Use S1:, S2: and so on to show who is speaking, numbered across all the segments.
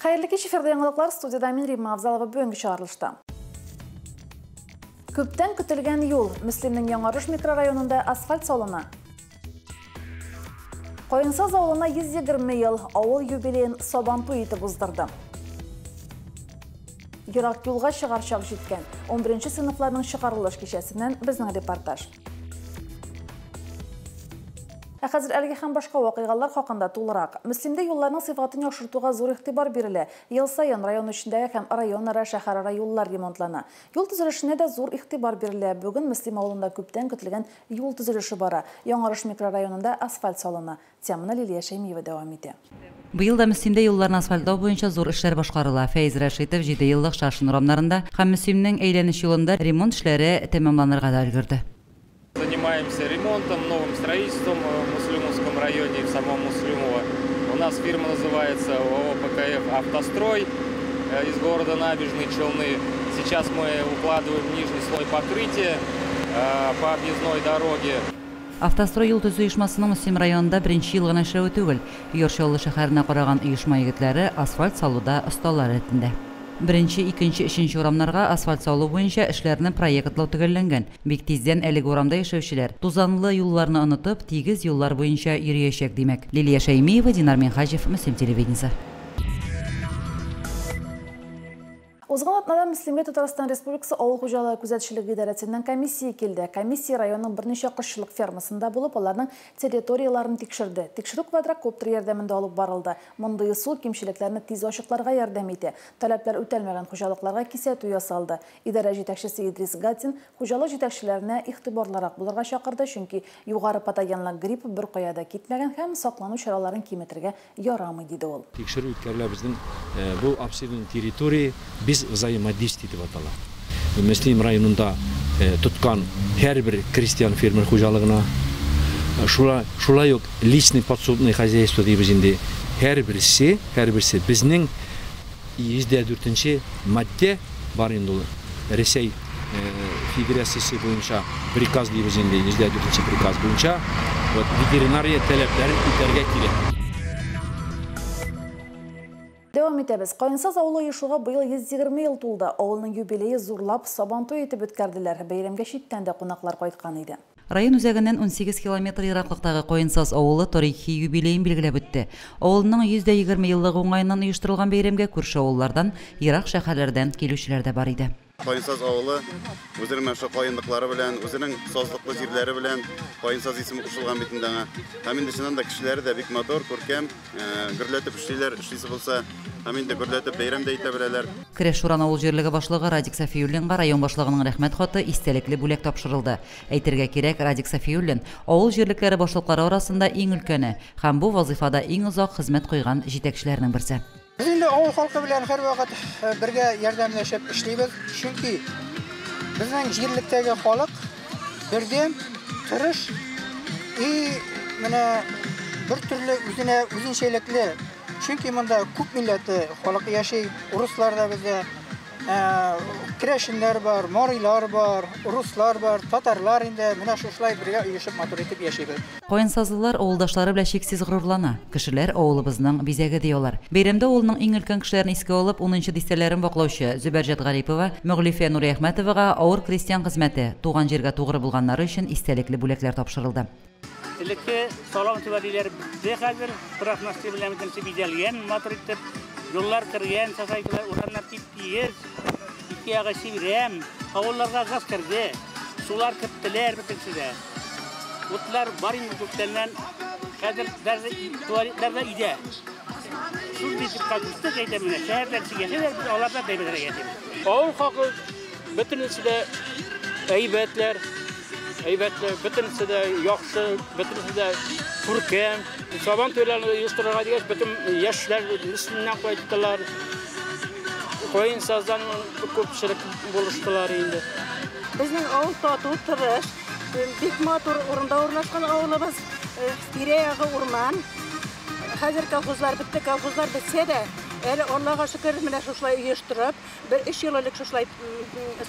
S1: Хәерле кич, эфирдә яңалыклар, студияда мин Римма Авзалова. Бүгенге чыгарылышта. Күптән көтелгән юл. Мөслимнең Яңарыш микрорайонында асфальт салына. Каенсаз авылына 120 ел, авыл юбилеен Сабантуй итеп уздырды. Ерак юлга чыгар чак җиткән. 11 сыйныфларның чыгарылыш кичәсеннән безнең репортаж. Ә хәзер әлеге һәм башка вакыйгалар хакында тулырак. Мөслимдә юлларның сыйфатын яхшыртуга зур игътибар бирелә. Ел саен район эчендәге һәм районара, шәһәрара юллар ремонтлана. Юл төзелешенә дә зур игътибар бирелә. Бүген Мөслим авылында күптән көтелгән юл төзелеше бара. Яңарыш микрорайонында асфальт салына. Теманы Лилия Шәймиева дәвам итә.
S2: Быел да Мөслимдә юлларны асфальтлау буенча зур эшләр башкарыла. Фәиз Рәшитов 7 еллык Шашин урамнарында һәм Мөслимнең әйләнеш юлында ремонт эшләре тәмамланырга да өлгерде.
S3: Занимаемся ремонтом, новым строительством в Муслюмовском районе и в самом Муслюмово. У нас фирма называется ООО ПКФ «Автострой» из города Набережные Челны. Сейчас мы укладываем нижний слой покрытия по объездной дороге.
S2: «Автострой» юл төзү оешмасының Мөслим районында беренче ел гына эшләве түгел. Яр Чаллы шәһәренә караган оешма егетләре асфальт салуда осталар рәтендә. Беренче, икенче, өченче урамнарга асфальт салу буенча эшләрне проектлау төгәлләнгән. Бик тиздән әлеге урамда яшәүчеләр тузанлы юлларны онытып, тигез юллар буенча йөриячәк, димәк. Лилия Шәймиева, Динар Минһаҗев, Мөслим телевидениесе.
S1: Узган атнада Мөслимгә Татарстан Республикасы Авыл хуҗалыгы күзәтчелеге идарәсеннән комиссия килде. Комиссия районның берничә кошчылык фермасында булып, аларның территорияләрен тикшерде. Тикшерү квадрокоптер ярдәмендә алып барылды. Мондый ысул кимчелекләрне тиз ачыкларга ярдәм итә. Таләпләр үтәлмәгән хуҗалыкларга кисәтү ясалды. Идарә җитәкчесе Идрис Гатин хуҗалык җитәкчеләренә игътибарлырак булырга чакырды, чөнки югары патогенлы грипп бер кая да китмәгән һәм саклану чараларын киметергә ярамый, диде ул.
S4: Тикшерү үткәрелә безнең бу обследование территории без взаимодействие дип атала. Мөслим районында тоткан һәрбер крестьян фермер хуҗалыгына, шулай ук личный подсобный хозяйство дибез инде, һәрберсе безнең 104 маддә бар инде ул. Рәсәй Федерациясе буенча приказ дибез инде, 104 приказ буенча ветеринария таләпләрен үтәргә кирәк.
S1: Дәвам итәбез. Каенсаз авылы оешуга быел 120 ел тулды. Авылның юбилее зурлап Сабантуй итеп үткәрделәр. Бәйрәмгә читтән дә кунаклар кайткан иде.
S2: Район үзәгеннән 18 километр ераклыктагы Каенсаз авылы тарихи юбилеен билгеләп үтте. Авылның 120 еллыгы уңаеннан оештырылган бәйрәмгә күрше авыллардан, ерак шәһәрләрдән килүчеләр дә бар иде.
S5: Каенсаз авылы үзенең менә шул каенлыклары белән, үзенең сазлыклы җирләре белән Каенсаз исеме кушылган бит инде аңа. Һәм инде чыннан да кешеләре дә бик матур, күркәм, гөрләтеп эшлиләр, эшлисе булса, һәм инде гөрләтеп бәйрәм дә итә беләләр.
S2: Керәш Шуран авыл җирлеге башлыгы Радик Сафиуллинга район башлыгының рәхмәт хаты, истәлекле бүләк тапшырылды. Әйтергә кирәк, Радик Сафиуллин авыл җирлекләре башлыклары арасында иң өлкәне һәм бу вазифада иң озак хезмәт куйган җитәкчеләрнең берсе.
S6: Без инде авыл халкы белән һәрвакыт бергә ярдәмләшеп эшлибез, чөнки безнең җирлектәге халык бердәм, тырыш и менә бер төрле үзенә үзенчәлекле. Чөнки монда күп милләтле халык яши, урыслар да бездә, керәшеннәр бар, марилар бар, руслар бар, татарлар инде менә шушылай бергә оешып матур итеп яшибез.
S2: Каенсазлылар авылдашлары белән чиксез горурлана. Кешеләр авылыбызның бизәге ди алар. Бәйрәмдә авылның иң өлкән кешеләрен искә алып, 10 дистәләрен ваклаучы Зөбәрҗәт Гарипова, Мөглифә Нуриәхмәтовага авыр крестьян хезмәте, туган җиргә тугры булганнары өчен истәлекле бүләкләр тапшырылды.
S7: Элекке салам түбәлиләр бетте хәзер, профнастил белән бөтенесе бизәлгән, матур итеп, юллар кергән, сасайтылар, урамнар тип-тигез, ике ягы чирәм, авылларга газ керде, сулар керттеләр бөтенесе дә. Утлар бар инде күптәннән, хәзер даже туалетлар да өйдә. Шундый типка күчтек, әйтәм менә, шәһәрләр яшиләр, без алардан да әйбәтрәк яшибез.
S8: Авыл халкы бөтенесе дә әйбәтләр, әйбәтләр, бөтенесе дә яхшы, бөтенесе дә күркәм. Сабан туйларын оештырырга дигәч, бөтен яшьләр Мөслимнән кайттылар. Каенсаздан күпчелек булыштылар инде.
S9: Безнең авыл тату, тырыш, бик матур урында урнашкан авылыбыз. Тирә-ягы урман. Хәзер колхозлар бетте, колхозлар бетсә дә, әле Аллага шөкер, менә шушылай оештырып, бер 3 ел элек шушылай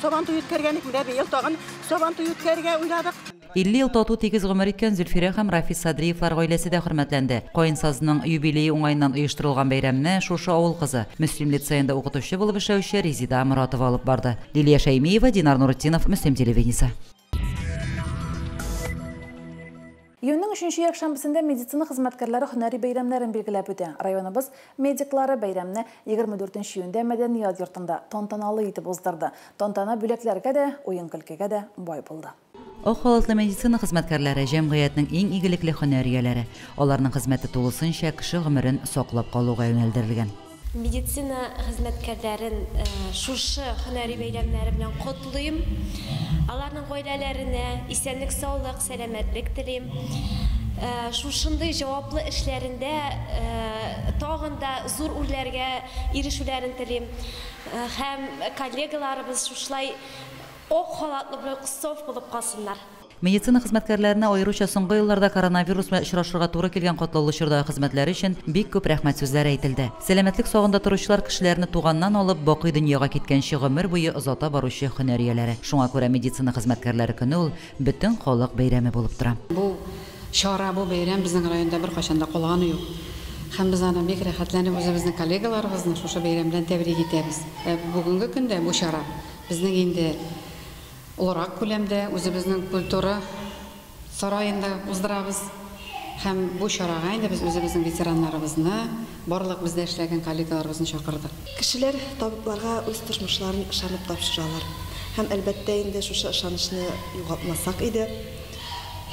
S9: Сабан туе үткәргән идек, менә быел тагын Сабан туе үткәрергә уйладык.
S2: 50 ел тату тигез гомер иткән Зөлфирә һәм Рафис Садриевлар гаиләсе дә хөрмәтләнде. Каенсазның юбилее уңаеннан оештырылган бәйрәмне шушы авыл кызы, Мөслим лицеенда укытучы булып эшләүче Резида Моратова алып барды. Лилия Шәймиева, Динар Нуретдинов, Мөслим телевидениесе.
S1: Июньнең 3нче якшәмбесендә медицина хезмәткәрләре һөнәри бәйрәмнәрен билгеләп үтә. Районыбыз медиклары бәйрәмне 24 июньдә мәдәният йортында тантаналы итеп уздырды. Тантана бүләкләргә дә, уен-көлкегә дә бай булды.
S2: Ак халатлы медицина хезмәткәрләре җәмгыятьнең иң игелекле һөнәр ияләре. Аларның хезмәте тулысынча кеше гомерен саклап калуга юнәлдерелгән.
S10: Медицина хезмәткәрләрен шушы һөнәри бәйрәмнәре белән котлыйм. Аларның гаиләләренә исәнлек, саулык, сәламәтлек телим. Шушындый җаваплы эшләрендә тагын да зур үрләргә ирешүләрен телим. Һәм коллегаларыбыз шушылай ак халатлы булып, саф булып калсыннар.
S2: Медицина хезмәткәрләренә аеруча соңгы елларда коронавирус белән очрашырга туры килгән катлаулы чордагы хезмәтләре өчен бик күп рәхмәт сүзләре әйтелде. Сәламәтлек сагында торучылар кешеләрне туганнан алып бакый дөньяга киткәнче гомер буе озата баручы һөнәр ияләре. Шуңа күрә медицина хезмәткәрләре көне ул бөтен халык бәйрәме булып тора.
S11: Бу чара, бу бәйрәм безнең районда беркайчан да калганы юк. Һәм без аны бик рәхәтләнеп үзебезнең коллегаларыбызны шушы бәйрәм белән тәбрик итәбез. Бүгенге көндә бу чара безнең инде олырак күләмдә үзебезнең культура сараенда уздырабыз. Һәм бу чарага инде без үзебезнең ветераннарыбызны, барлык бездә эшләгән коллегаларыбызны чакырдык.
S12: Кешеләр табибларга үз тормышларын ышанып тапшыралар. Һәм әлбәттә инде шушы ышанычны югалтмасак иде,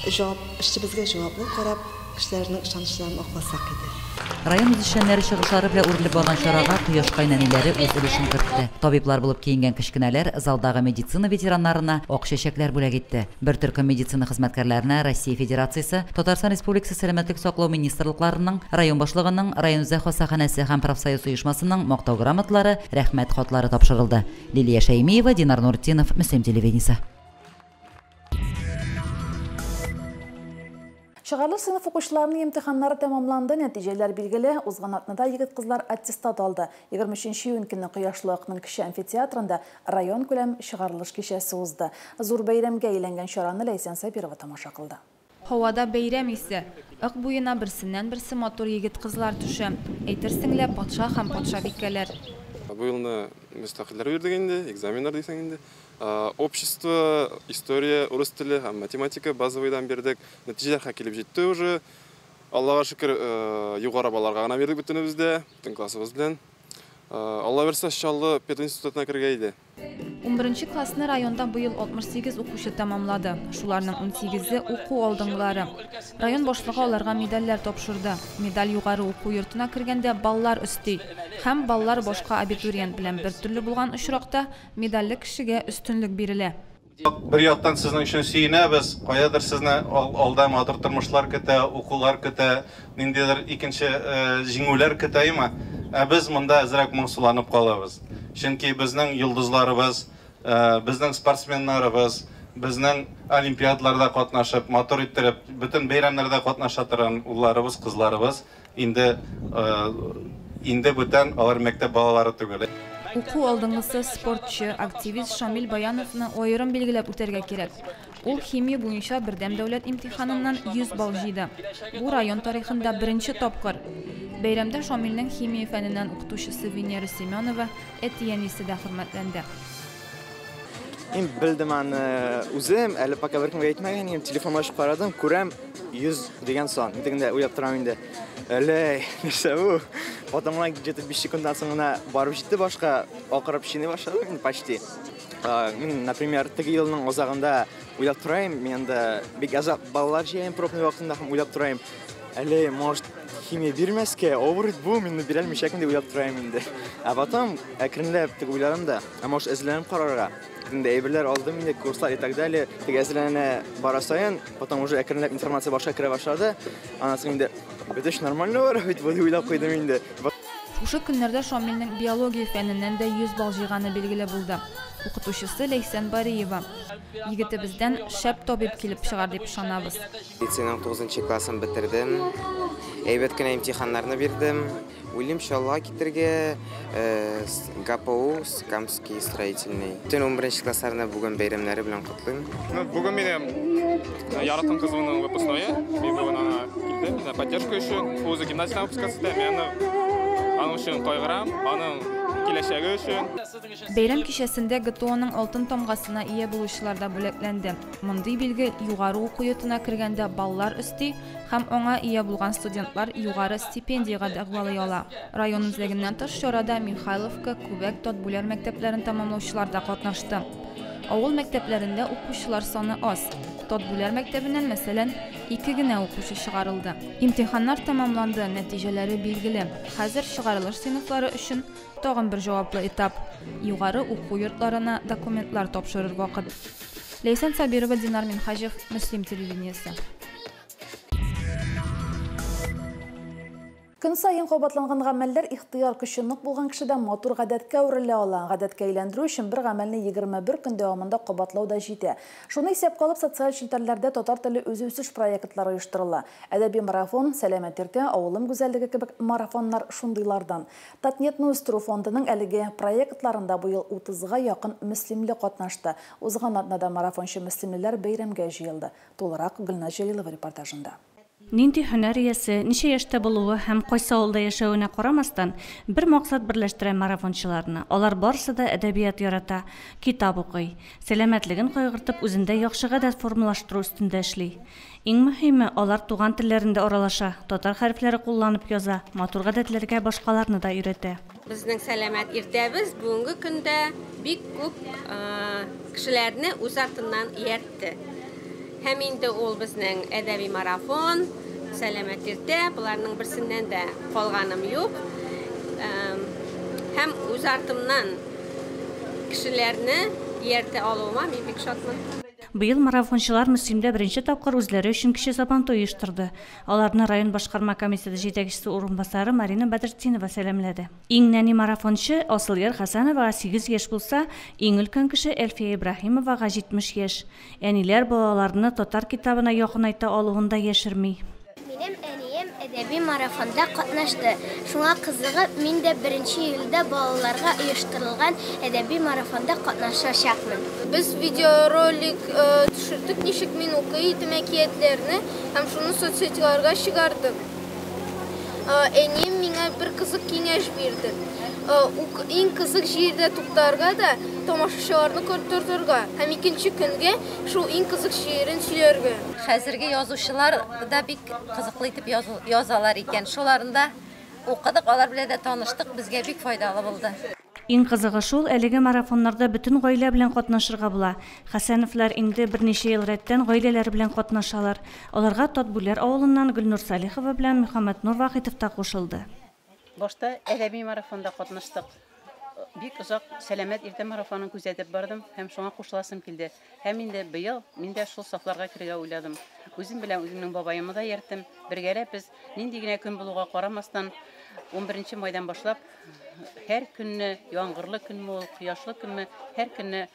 S12: эшчебезгә җаваплы карап, кешеләрнең ышанычларын акласак иде.
S2: Район үзешчәннәре чыгышлары белән үрелеп барган чарага Кояшкай нәниләре үз өлешен кертте. Табиблар булып киенгән кечкенәләр залдагы медицина ветераннарына ак чәчәкләр бүләк итте. Бер төркем медицина хезмәткәрләренә Россия Федерациясе, Татарстан Республикасы Сәламәтлек саклау министрлыкларының, район башлыгының, район үзәк хастаханәсе һәм профсоюз оешмасының мактау грамоталары, рәхмәт хатлары тапшырылды. Лилия Шәймиева, Динар Нуретдинов, Мөслим телевидениесе.
S1: Чыгарылыш сыйныф укучыларының имтиханнары тәмамланды, нәтиҗәләр билгеле. Узган атнада егет-кызлар аттестат алды. 23 июнь көнне Кояшлы Акның кече амфитеатрында район күләм чыгарылыш кичәсе узды. Зур бәйрәмгә әйләнгән чараны Ләйсән Сабирова тамаша кылды.
S13: Һавада бәйрәм исе. Ык буена берсеннән-берсе матур егет-кызлар төшә. Әйтерсең лә патша һәм патшабикәләр.
S14: Бу елны мөстәкыйльләр бирдек инде, экзаменнар дисәң инде. Общество, история, урыс теле һәм математика базовыйдан бирдек. Нәтиҗәләр килеп җитте уже. Аллага шөкер, югары балларга гына бирдек бөтенебез дә, бөтен классыбыз белән. Алла бирсә, Чаллы пединститутына кергә иде.
S13: 11 классны районда быел 68 укучы тәмамлады. Шуларның 18-е уку алдынгылары. Район башлыгы аларга медальләр тапшырды. Медаль югары уку йортына кергәндә баллар өсти. Һәм баллар башка абитуриент белән бер төрле булган очракта медальле кешегә өстенлек бирелә.
S15: Бер яктан сезнең өчен сөенәбез, каядыр сезне алда матур тормышлар көтә, укулар көтә, ниндидер икенче җиңүләр көтә, әйме? Ә без монда әзрәк моңсуланып калабыз. Чөнки безнең йолдызларыбыз, безнең спортсменнарыбыз, безнең олимпиадаларда катнашып, матур иттереп, бөтен бәйрәмнәрдә катнаша торган улларыбыз, кызларыбыз инде бүтән алар мәктәп балалары түгел.
S13: Уку алдынгысы спортчы, активист Шамил Баяновны аерым билгеләп үтәргә кирәк. Ул химия буенча бердәм дәүләт имтиханыннан 100 балл җыйды. Бу район тарихында беренче тапкыр. Бәйрәмдә Шамилнең химия фәненнән укытучысы Венера Семенова әти-әнисе дә хөрмәтләнде.
S16: Мин белдем аны үзем, әле пока беркемгә әйтмәгән идем, телефон ачып карадым, күрәм 100 дигән сан. Мин тегендә уйлап торам инде. Әле нәрсә бу? Потом гына где-то 5 секундтан соң гына барып җитте башка, акырып чиный башладым инде почти. Мин, например, теге елның азагында уйлап торайым, мин анда бик азак баллар җыям пробный вакытында һәм уйлап торайым. Әле, может, химия бирмәскә, авыр бу, мин бирә алмыйчакмын дип уйлап торайым инде. Ә потом әкренләп теге уйладым да, ә может, әзерләнеп карарга. Инде әйберләр алдым инде, курслар и так далее. Теге әзерләнә бара саен, потом уже әкренләп информация башка керә башлады. Аннан соң инде бөтен нормально бара бит, бу дип уйлап куйдым инде.
S13: Шушы көннәрдә Шамилнең биология фәненнән дә 100 балл җыйганы билгеле булды. Укытучысы Ләйсән Бариева. Егетебездән шәп табиб килеп чыгар дип ышанабыз.
S17: Лицейның 9 классын бетердем. Әйбәт кенә имтиханнарны бирдем. Уйлыйм, Чаллыга китергә, ГПУ, Камский строительный. Бөтен 11 классларны бүген бәйрәмнәре белән котлыйм.
S18: Бүген минем яраткан кызымның выпускное. Мин бүген аңа килдем, на поддержку өчен. Ул үзе гимназиядән выпускаться итә, мин аның өчен кайгырам, аның киләчәге өчен.
S13: Бәйрәм кичәсендә ГТОның алтын тамгасына ия булучылар да бүләкләнде. Мондый билге югары уку йортына кергәндә баллар өсти һәм аңа ия булган студентлар югары стипендиягә дәгъвалый ала. Район үзәгеннән тыш чарада Михайловка, Күбәк, Татбүләр мәктәпләрен тәмамлаучылар да катнашты. Авыл мәктәпләрендә укучылар саны аз. Татбүләр мәктәбеннән, мәсәлән, 2 генә укучы чыгарылды. Имтиханнар тәмамланды, нәтиҗәләре билгеле. Хәзер чыгарылыш сыйныфлары өчен тагын бер җаваплы этап. Югары уку йортларына документлар тапшырыр вакыт. Ләйсән Сабирова, Динар Минхаҗев, Мөслим телевидениесе.
S1: Көн саен кабатланган гамәлләр ихтыяр көче нык булган кешедә матур гадәткә әверелә ала. Гадәткә әйләндерү өчен бер гамәлне 21 көн дәвамында кабатлау да җитә. Шуны исәпкә алып, социаль челтәрләрдә татар теле үзе үсеш проектлары оештырыла. Әдәби марафон, сәламәт иртә, авылым гүзәллеге кебек марафоннар шундыйлардан. Татнетны үстерү фондының әлеге проектларында быел 30-га якын мөслимле катнашты. Узган атнада марафончы мөслимлеләр бәйрәмгә җыелды. Тулырак Гөлназ Җәлилова репортажында.
S19: Нинди һөнәр иясе, ничә яшьтә булуы һәм кайсы авылда яшәвенә карамастан, бер максат берләштерә марафончыларны. Алар барысы да әдәбият ярата, китап укый, сәламәтлеген кайгыртып, үзендә яхшы гадәт формалаштыру өстендә эшли. Иң мөһиме, алар туган телләрендә аралаша, татар хәрефләре кулланып яза, матур гадәтләргә башкаларны да өйрәтә.
S20: Безнең сәламәт иртәбез бүгенге көндә бик күп кешеләрне үз артыннан ияртте. Һәм инде ул безнең әдәби марафон, сәламәт иртә, буларның берсеннән дә калганым юк. Һәм үз артымнан кешеләрне ияртә алуыма мин бик шатмын.
S19: Быел марафончылар Мөслимдә беренче тапкыр үзләре өчен кече сабантуй оештырды. Аларны район башкарма комитеты җитәкчесе урынбасары Марина Бәдретдинова сәламләде. Иң нәни марафончы Асылъяр Хәсәновага 8 яшь булса, иң өлкән кеше Әлфия Ибраһимовага 70 яшь. Әниләр балаларны татар китабына якынайта алуын да яшерми.
S21: Минем әнием әдәби марафонда катнашты. Шуңа кызыгып, мин дә беренче елда балаларга оештырылган әдәби марафонда катнашачакмын.
S22: Без видеоролик төшердек, ничек мин укый идем әкиятләрне һәм шуны соцсетьләргә чыгардык. Әнием миңа бер кызык киңәш бирде. Иң кызык җирдә туктарга да, тамашачыларны тотырга һәм икенче көнгә шул иң кызык җирен сөйләргә.
S23: Хәзерге язучылар да бик кызыклы итеп язалар икән. Шуларын да укыдык, алар белән дә таныштык, безгә бик файдалы булды.
S19: Иң кызыгы шул, әлеге марафоннарда бөтен гаилә белән катнашырга була. Хәсәновлар инде берничә ел рәттән гаиләләре белән катнашалар. Аларга Татбүләр авылыннан Гөлнур Салихова белән Мөхәммәтнур Вахитов та кушылды.
S24: Башта әдәби марафонда катнаштык. Бик озак сәламәт иртә марафонын күзәтеп бардым һәм шуңа кушыласым килде. Һәм инде быел мин дә шул сафларга керергә уйладым. Үзем белән үземнең бабаемны да иярттем. Бергәләп без нинди генә көн булуга карамастан 11 майдан башлап һәр көнне, яңгырлы көнме ул, кояшлы көнме, һәр көнне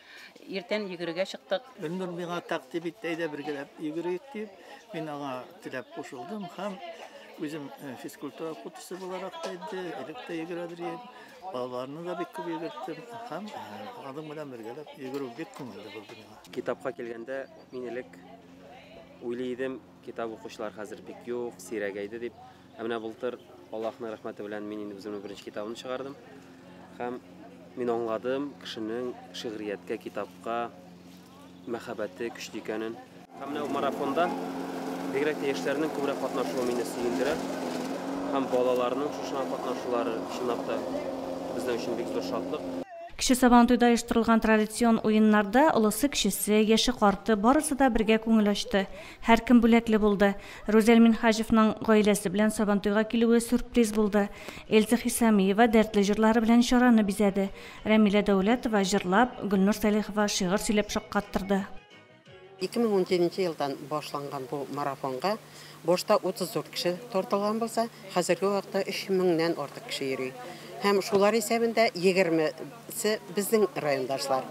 S24: иртән йөгерергә чыктык.
S25: Гөлнур миңа тәкъдим итте, әйдә бергәләп йөгерик дип. Мин аңа теләп кушылдым һәм үзем физкультура укытучысы буларак та инде элек тә йөгерәдер идем. Балаларны да бик күп йөгерттем һәм аның белән бергәләп йөгерү бик күңелле булды миңа.
S26: Китапка килгәндә мин элек уйлый идем, китап укучылар хәзер бик юк, сирәгәйде дип. Ә менә былтыр Аллаһның рәхмәте белән мин инде үземнең беренче китабымны чыгардым. Һәм мин аңладым кешенең шигърияткә, китапка мәхәббәте көчле икәнен. Һәм менә бу марафонда бигрәк тә яшьләрнең күбрәк катнашуы мине сөендерә. Һәм балаларның шушына катнашулары чынлап та безнең өчен бик зур шатлык.
S19: Кече Сабантуйда оештырылган традицион уеннарда олысы кечесе, яше карты барысы да бергә күңел ачты. Һәркем бүләкле булды. Рүзәл Минһаҗевның гаиләсе белән Сабантуйга килүе сюрприз булды. Эльза Хисамиева дәртле җырлары белән чараны бизәде. Рәмилә Дәүләтова җырлап, Гөлнур Салихова шигырь сөйләп шаккаттырды.
S27: 2017 елдан башланган бу марафонга башта 34 кеше тартылган булса, хәзерге вакытта 3000-нән артык кеше йөри. Һәм шулар исәбендә 20-се безнең райондашлар.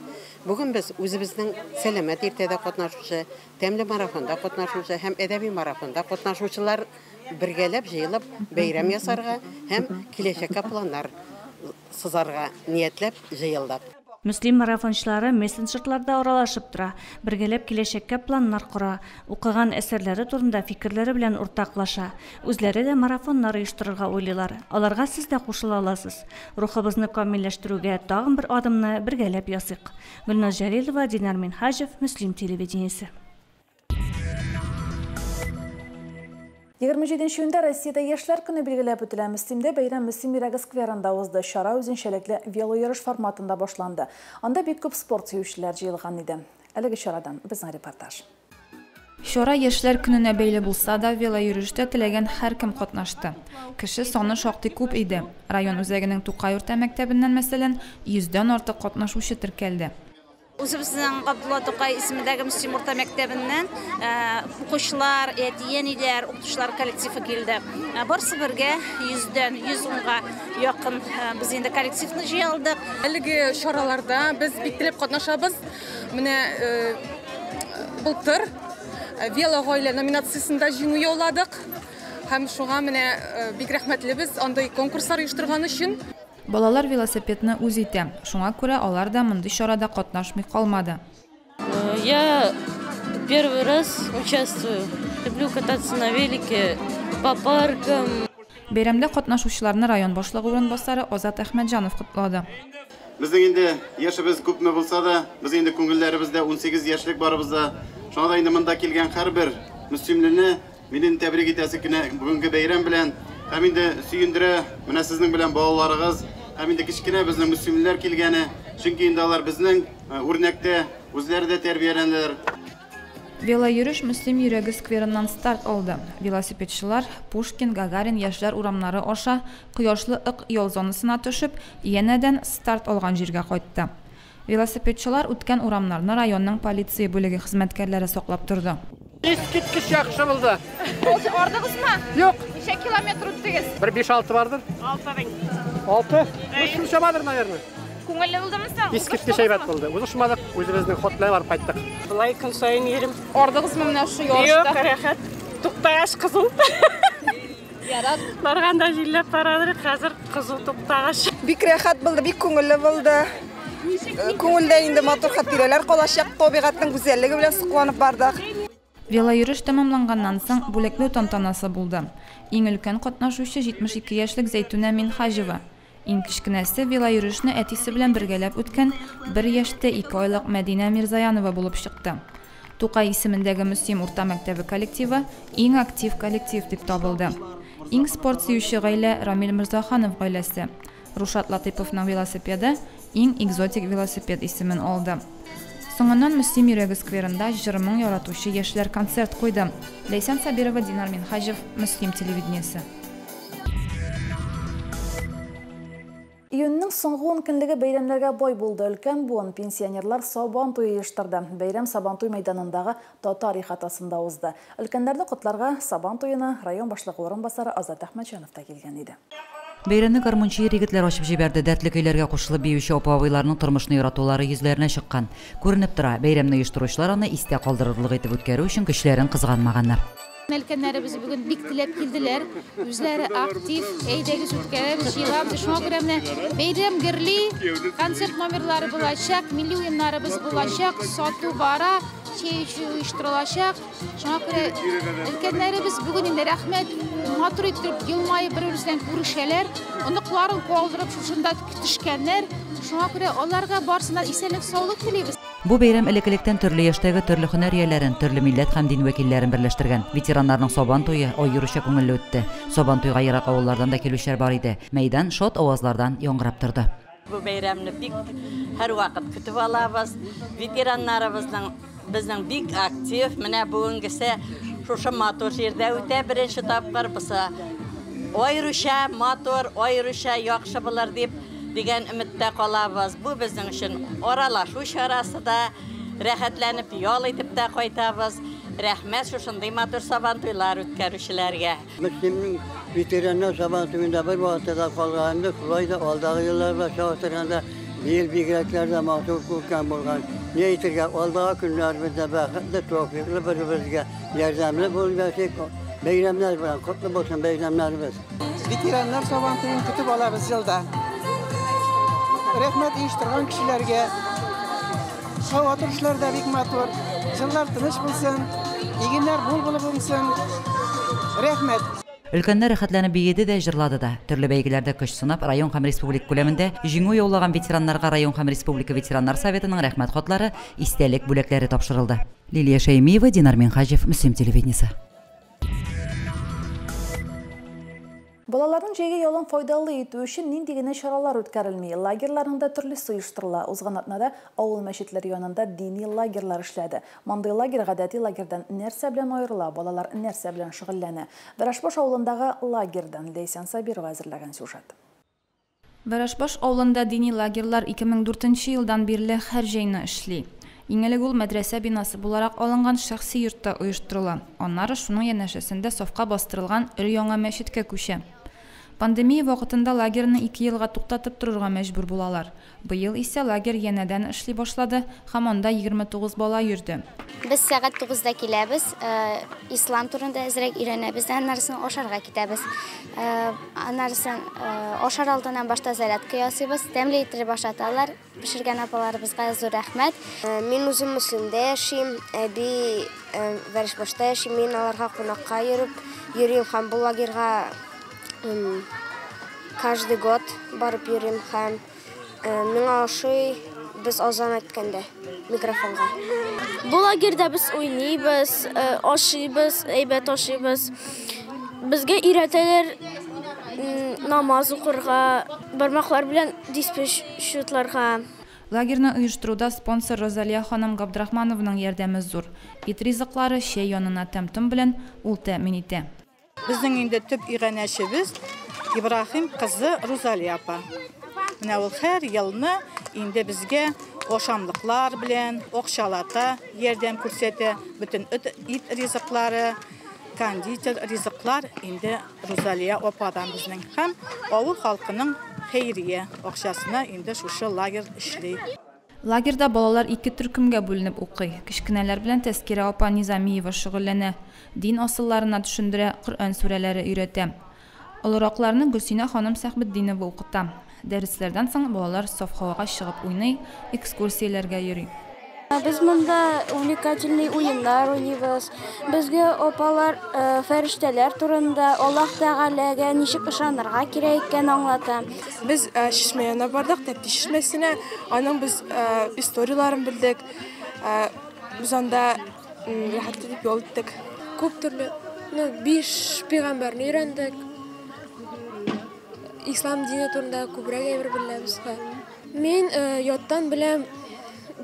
S27: Бүген без үзебезнең сәламәт иртәдә катнашучы, тәмле марафонда катнашучы һәм әдәби марафонда катнашучылар бергәләп җыелып бәйрәм ясарга һәм киләчәккә планнар сызарга ниятләп җыелдык.
S19: Мөслим марафончылары мессенджерларда аралашып тора, бергәләп киләчәккә планнар кора, укыган әсәрләре турында фикерләре белән уртаклаша. Үзләре дә марафоннар оештырырга уйлыйлар. Аларга сез дә кушыла аласыз. Рухыбызны камилләштерүгә тагын бер адымны бергәләп ясыйк. Гөлназ Җәлилова, Динар Минһаҗев, Мөслим телевидениесе.
S1: 27 июньдә Россиядә Яшьләр көне билгеләп үтелә. Мөслимдә бәйрәм Мөслим йөрәге скверында узды. Чара үзенчәлекле велойөреш форматында башланды. Анда бик күп спорт сөючеләр җыелган иде. Әлеге чарадан безнең репортаж.
S13: Чара Яшьләр көненә бәйле булса да, велойөрештә теләгән һәркем катнашты. Кеше саны шактый күп иде. Район үзәгенең Тукай урта мәктәбеннән, мәсәлән, 100дән артык катнашучы теркәлде.
S3: Үзебезнең Габдулла Тукай исемендәге Мөслим урта мәктәбеннән укучылар, әти-әниләр, укытучылар коллективы килде. Барысы бергә 100дән 110-га якын без инде коллективны җыя алдык.
S4: Әлеге чараларда без бик теләп катнашабыз. Менә былтыр вело гаилә номинациясендә җиңү яуладык. Һәм шуңа менә бик рәхмәтлебез андый конкурслар оештырган өчен.
S13: Балалар велосипедны үз итә. Шуңа күрә алар да мондый чарада катнашмый калмады.
S5: Я первый раз участвую. Люблю кататься на велике по паркам.
S13: Бәйрәмдә катнашучыларны район башлыгы урынбасары Азат Әхмәтҗанов котлады.
S6: Безнең инде яшебез күпме булса да, без инде күңелләребездә 18 яшьлек барыбызда. Шуңа да инде монда килгән һәрбер мөслимлене минем тәбрик итәсе кенә бүгенге бәйрәм белән. Һәм инде сөендерә менә сезнең белән балаларыгыз, һәм инде кечкенә безнең мөслимлеләр килгәне, чөнки инде алар безнең үрнәктә үзләре дә тәрбияләнәләр.
S13: Велойөреш Мөслим йөрәге скверыннан старт алды. Велосипедчылар Пушкин, Гагарин яшьләр урамнары аша Кояшлы Ык ял зонасына төшеп, янәдән старт алган җиргә кайтты. Велосипедчылар үткән урамнарны районның полиция бүлеге хезмәткәрләре саклап торды.
S7: Искиткеч яхшы булды.
S8: Ардыгызмы?
S7: Юк.
S8: Ничә километр үттегез?
S7: Бер 5-6 бардыр.
S8: 6 мең.
S7: 6? Ну, шунча бардыр, наверное.
S8: Күңелле булдымы соң?
S7: Искиткеч әйбәт булды. Узышмадык, үзебезнең ход белән барып кайттык.
S9: Болай көн саен йөрим.
S8: Ардыгызмы менә шушы ярышта?
S9: Юк, рәхәт. Туктагач кызу.
S8: Ярар.
S9: Барганда җилләп барадыр, хәзер кызу туктагач.
S28: Бик рәхәт булды, бик күңелле булды. Күңелдә инде матур хатирәләр калачак, табигатьнең гүзәллеге белән сокланып бардык.
S13: Велойөреш тәмамланганнан соң бүләкләү тантанасы булды. Иң өлкән катнашучы 72 яшьлек Зәйтүнә Минһаҗева. Иң кечкенәсе велойөрешне әтисе белән бергәләп үткән 1 яшьтә 2 айлык Мәдинә Мирзаянова булып чыкты. Тукай исемендәге Мөслим урта мәктәбе коллективы иң актив коллектив дип табылды. Иң спорт сөюче гаилә Рамил Мирзаханов гаиләсе. Рушат Латыповның велосипеды иң экзотик велосипед исемен алды. Соңыннан Мөслим йөрәге скверында җыр-моң яратучы яшьләр концерт куйды. Ләйсән Сабирова, Динар Минһаҗев, Мөслим телевидениесе.
S1: Июньнең соңгы 10 көнлеге бәйрәмнәргә бай булды. Өлкән буын пенсионерлар Сабан туе оештырды. Бәйрәм Сабантуй мәйданындагы татар ихатасында узды. Өлкәннәрне котларга Сабан туена район башлыгы урынбасары Азат Әхмәтҗанов та килгән иде.
S2: Бәйрәмне гармунчы егетләр ачып җибәрде. Дәртле көйләргә кушылып биюче апа-абыйларның тормышны яратулары йөзләренә чыккан. Күренеп тора, бәйрәмне оештыручылар аны истә калдырырлык итеп үткәрү өчен көчләрен кызганмаганнар.
S29: Өлкәннәребез бүген бик теләп килделәр. Үзләре актив, әйдәгез үткәрәбез, җыелабыз. Шуңа күрә менә бәйрәм гөрли, концерт номерлары булачак, милли уеннарыбыз булачак, сату бара, чәй эчү оештырылачак. Шуңа күрә өлкәннәребез бүген инде рәхмәт, матур итеп елмаеп бер-берсе белән күрешәләр, оныкларын калдырып шушында төшкәннәр. Шуңа күрә аларга барысына исәнлек, саулык телибез.
S2: Бу бәйрәм элек-электән төрле яшьтәге төрле һөнәр ияләрен, төрле милләт һәм дин вәкилләрен берләштергән. Ветераннарның Сабан туе аеруча күңелле үтте. Сабан туйга ерак авыллардан да килүчеләр бар иде. Мәйдан шат авазлардан яңгырап торды.
S30: Бу бәйрәмне бик һәрвакыт көтеп алабыз. Ветераннарыбызның безнең бик актив, менә бүгенгесе шушы матур җирдә үтә беренче тапкыр булса, аеруча матур, аеруча яхшы булыр дип дигән өметтә калабыз. Бу безнең өчен аралашу чарасы да, рәхәтләнеп ял итеп тә кайтабыз. Рәхмәт шушындый матур Сабантуйлар үткәрүчеләргә.
S10: Мөслимнең ветераннар Сабантуенда бер вакытта да калган юк, шулай да алдагы елларда чагыштырганда быел бигрәкләр дә матур күркәм булган. Ни әйтергә, алдагы көннәребездә бәхетле, тәүфыйклы бер-беребезгә ярдәмле булып яшик. Бәйрәмнәр белән котлы булсын бәйрәмнәребез.
S11: Ветераннар Сабантуен көтеп алабыз елда. Рәхмәт оештырган кешеләргә. Һава торышлары да бик матур. Җыллар тыныч булсын, игеннәр мул булып уңсын. Рәхмәт.
S2: Өлкәннәр рәхәтләнеп биеде дә, җырлады да. Төрле бәйгеләрдә көч сынап, район һәм республика күләмендә җиңү яулаган ветераннарга район һәм республика ветераннар советының Рәхмәт хатлары, истәлек бүләкләре тапшырылды. Лилия Шәймиева, Динар Минһаҗев, Мөслим телевидениесе.
S1: Балаларның җәйге ялын файдалы итү өчен нинди генә чаралар үткәрелми. Лагерьларның да төрлесе оештырыла. Узган атнада авыл мәчетләре янында дини лагерьлар эшләде. Мондый лагерь гадәти лагерьдан нәрсә белән аерыла, балалар нәрсә белән шөгыльләнә? Вәрәшбаш авылындагы лагерьдан Ләйсән Сабирова әзерләгән сюжет.
S13: Вәрәшбаш авылында дини лагерьлар 2004 елдан бирле һәр җәйне эшли. Иң элек ул мәдрәсә бинасы буларак алынган шәхси йортта оештырыла. Аннары шуның янәшәсендә сафка бастырылган өр-яңа мәчеткә күчә. Пандемия вакытында лагерьны 2 елга туктатып торырга мәҗбүр булалар. Быел исә лагерь янәдән эшли башлады һәм анда 29 бала йөрде.
S12: Без сәгать тугызда киләбез, ислам турында әзрәк өйрәнәбез, аннары соң ашарга китәбез. Аннары соң ашар алдыннан башта зарядка ясыйбыз, тәмле итеп ашаталар. Пешергән апаларыбызга зур рәхмәт.
S14: Мин үзем Мөслимдә яшим, әби Вәрәшбашта яшим, мин аларга кунакка йөреп йөрим һәм бу лагерьга каждый год барып йөрим һәм миңа ошый без азан әйткәндә микрофонга.
S22: Бу лагерьда без уйныйбыз, ашыйбыз, әйбәт ашыйбыз. Безгә өйрәтәләр намаз укырга, бармаклар белән диспе счетларга.
S13: Лагерьны оештыруда спонсор Розалия ханым Габдрахманованың ярдәме зур. Ит ризыклары чәй янына тәм-том белән ул тәэмин итә.
S15: Безнең инде төп иганәчебез Ибраһим кызы Розалия апа. Менә ул һәр елны инде безгә ашамлыклар белән, акчалата ярдәм күрсәтә. Бөтен ит ризыклары, кондитер ризыклар инде Розалия ападан безнең. Һәм авыл халкының хәйрия акчасына инде шушы лагерь эшли.
S13: Лагерьда балалар ике төркемгә бүленеп укый. Кечкенәләр белән Тәскирә апа Низамиева шөгыльләнә. Дин асылларына төшендерә, Коръән сүрәләре өйрәтә. Олыракларны Гөлсинә ханым Сәхбетдинова укыта. Дәресләрдән соң балалар саф һавага чыгып уйный, экскурсияләргә йөри.
S16: Без монда увлекательный уеннар уйныйбыз. Безгә апалар фәрештәләр турында, Аллаһ Тәгаләгә ничек ышанырга кирәк икәнен аңлата.
S17: Без чишмә янына бардык, Тәпти чишмәсенә. Аның без историяларын белдек. Без анда рәхәт итеп ял иттек.
S18: Күп төрле, 5 пәйгамбәрне өйрәндек. Ислам дине турында күбрәк әйбер беләбез. Мин яттан беләм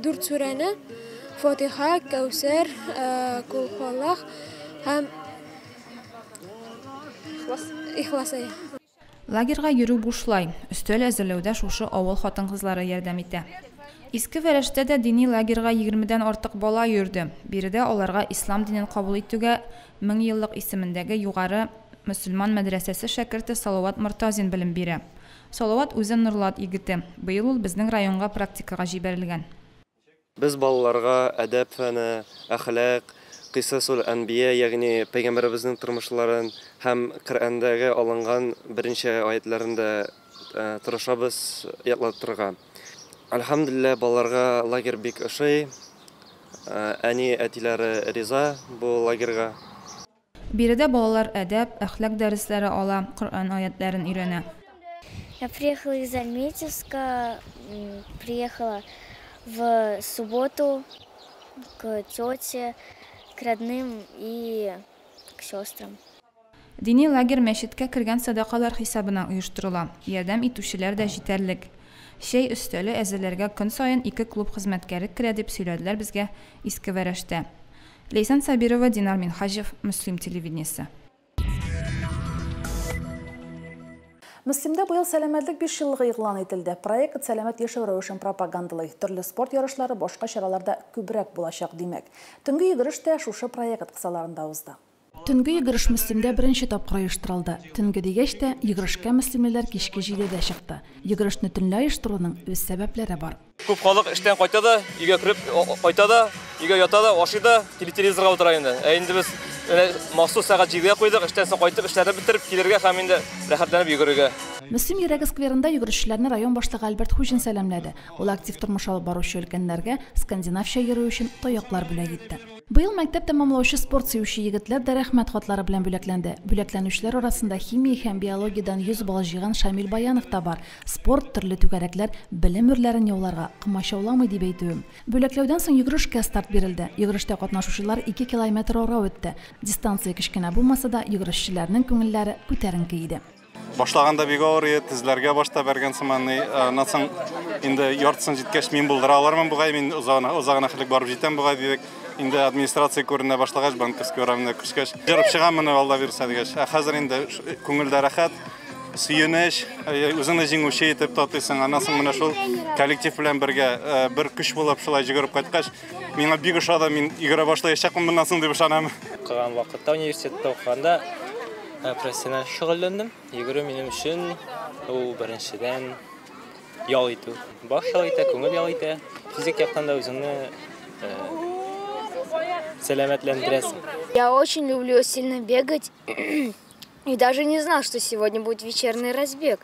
S18: 4 сүрәне: Фатиха, Кәүсәр, Кул Хуаллах һәм Ихлас.
S13: Лагерьга йөрү бушлай. Өстәл әзерләүдә шушы авыл хатын-кызлары ярдәм итә. Иске Вәрәштә дә дини лагерьга егермедән артык бала йөрде. Биредә аларга ислам динен кабул итүгә мең еллык исемендәге югары мөселман мәдрәсәсе шәкерте Салават Мортазин белем бирә. Салават үзе Нурлат егете. Быел ул безнең районга практикага җибәрелгән.
S20: Без балаларга әдәп фәне, әхлак, Кыйсасул Әнбия, ягъни пәйгамбәребезнең тормышларын һәм Коръәндәге алынган берничә аятларын да тырышабыз ятлатырга. Әлхәмдүлилләһ, балаларга лагерь бик ошый. Әни, әтиләре риза бу лагерьга.
S13: Биредә балалар әдәп, әхлак дәресләре ала, Коръән аятларын өйрәнә.
S21: Я приехала из Альметьевска, приехала в субботу к тете, к родным и к сестрам.
S13: Дини лагерь мәчеткә кергән садакалар хисабына оештырыла. Ярдәм итүчеләр дә җитәрлек. Чәй өстәле әзерләргә көн саен 2 клуб хезмәткәре керә дип сөйләделәр безгә Иске Вәрәштә. Ләйсән Сабирова, Динар Минһаҗев, Мөслим телевидениесе.
S1: Мөслимдә быел сәламәтлек бишьеллыгы игълан ителде. Проект сәламәт яшәү рәвешен пропагандалый. Төрле спорт ярышлары башка чараларда күбрәк булачак, димәк. Төнге йөгереш тә шушы проект кысаларында узды. Төнге йөгереш Мөслимдә беренче тапкыр оештырылды. Төнге дигәч тә, йөгерешкә мөслимлеләр кичке җидедә чыкты. Йөгерешне төнлә оештыруның үз сәбәпләре бар.
S3: Күп халык эштән кайта да, өйгә кереп кайта да, өйгә ята да, ашый да, телевизорга утыра инде. Ә инде без менә махсус сәгать җидегә куйдык, эштән соң кайтып, эшләрне бетереп килергә һәм инде рәхәтләнеп йөгерергә.
S1: Мөслим йөрәге скверында йөгерешчеләрне район башлыгы Альберт Хуҗин сәламләде. Ул актив тормыш алып баручы өлкәннәргә скандинавча йөрү өчен таяклар бүләк итте. Быел мәктәп тәмамлаучы спорт сөюче егетләр дә рәхмәт хатлары белән бүләкләнде. Бүләкләнүчеләр арасында химия һәм биологиядән 100 балл җыйган Шамил Баянов та бар. Спорт, төрле түгәрәкләр белем үрләрен яуларга комачауламый дип әйтүем. Бүләкләүдән соң йөгерешкә старт бирелде. Йөгерештә катнашучылар 2 километр ара үтте. Дистанция кечкенә булмаса да, йөгерешчеләрнең күңелләре күтәренке иде.
S4: Башлаганда бик авыр иде, тезләргә башта бәргән сыман. Аннан соң инде яртысын җиткәч, мин булдыра алырмын бугай, мин озагына, озагына хәтлек барып җитәм бугай дидек. Инде администрация күренә башлагач, Банковский урамына күчкәч, җырып чыгам моны Алла бирсә дигәч. Ә хәзер инде күңелдә рәхәт, сөенеч, үзеңне җиңүче итеп татыйсың. Аннан соң менә шул коллектив белән бергә бер көч булып шулай йөгереп кайткач, миңа бик ошады, мин йөгерә башлаячакмын моннан соң дип ышанам.
S5: Укыган вакытта, университетта укыганда профессиональ шөгыльләндем. Йөгерү минем өчен ул беренчедән ял итү. Баш ял итә, күңел ял итә. Физик яктан да үзеңне сәламәтләндерәсең.
S21: Я очень люблю сильно бегать и даже не знал, что сегодня будет вечерний разбег.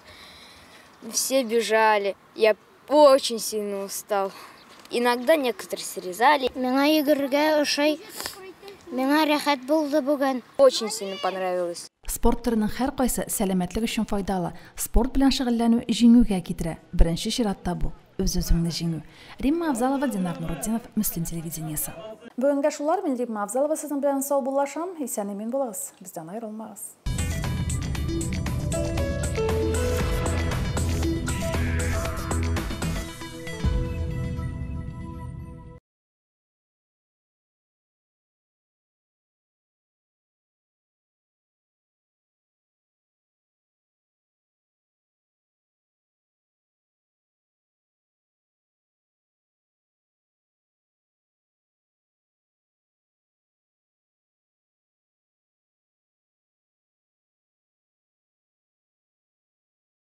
S21: Все бежали, я очень сильно устал. Иногда некоторые срезали.
S12: Миңа йөгерергә ошый. Миңа рәхәт булды бүген.
S21: Очень сильно понравилось.
S1: Спорт төренең һәркайсы сәламәтлек өчен файдалы. Спорт белән шөгыльләнү җиңүгә китерә. Беренче чиратта бу үз-үзеңне җиңү. Римма Авзалова, Динар Нурутдинов, Мөслим телевидениесе. Бүгенгә шулар. Мин Римма Авзалова сезнең белән саубуллашам. Исән-имин булыгыз. Бездән аерылмагыз.